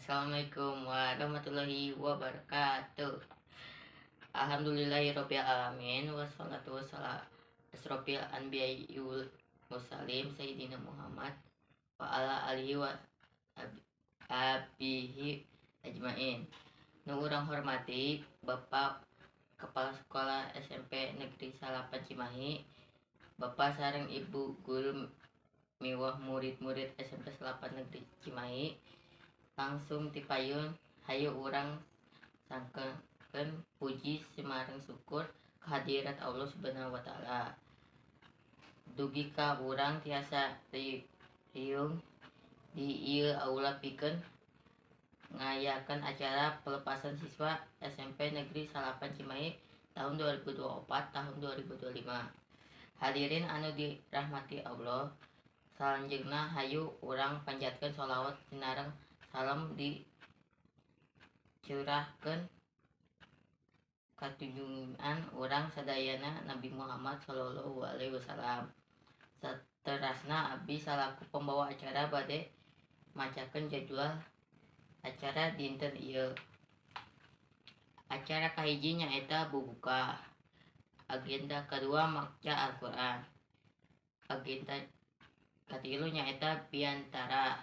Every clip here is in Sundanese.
Assalamualaikum warahmatullahi wabarakatuh. Alhamdulillahirabbil alamin, wassalatu wassalamu asrofil anbiya'i wal mursalin sayyidina Muhammad wa ala alihi wa abihi ajmain. Nu urang hormati Bapak Kepala Sekolah SMP Negeri 9 Cimahi, Bapak sareng Ibu guru miwah murid-murid SMP 9 Negeri Cimahi. Langsung tipayun, hayu urang sangkeun puji sareng syukur kehadirat Allah Subhanahu wa Taala dugi ka urang tiasa riung di ieu aula pikeun ngayakeun acara pelepasan siswa SMP Negeri 9 Cimahi tahun 2024 tahun 2025. Hadirin anu dirahmati Allah, salanjeungna hayu urang panjatkeun sholawat sinareng salam dicurahkeun ka junjungan urang sadayana, Nabi Muhammad Shallallahu Alaihi Wasallam. Saterasna, abdi salaku pembawa acara bade macakeun jadwal acara dinten ieu. Acara kahiji nyaeta bubuka. Agenda kadua maca Al-Qur'an. Agenda katilu nyaeta biantara.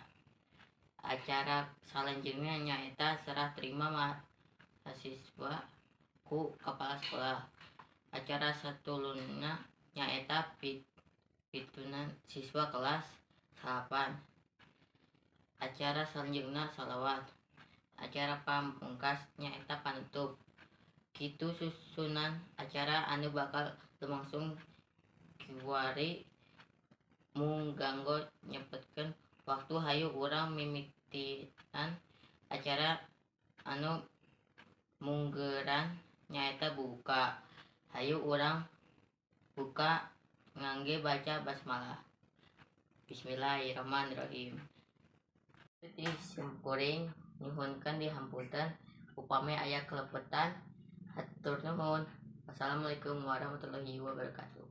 Acara salanjeungna nyaeta serah terima mahasiswa ku kepala sekolah. Acara satuluyna nyaeta pitunan siswa kelas 9. Acara salanjeungna sholawat. Acara pamungkas nyaeta panutup. Kitu susunan acara anu bakal lumangsung kiwari. Mung kanggo nyepetkeun waktu, hayu urang mimitian acara anu munggeran, nyaeta bubuka. Hayu urang buka ngangge baca basmalah. Bismillahirrahmanirrahim. Ti simkuring nyuhunkeun dihapunten upami aya kalepotan. Hatur nuhun. Wassalamualaikum warahmatullahi wabarakatuh.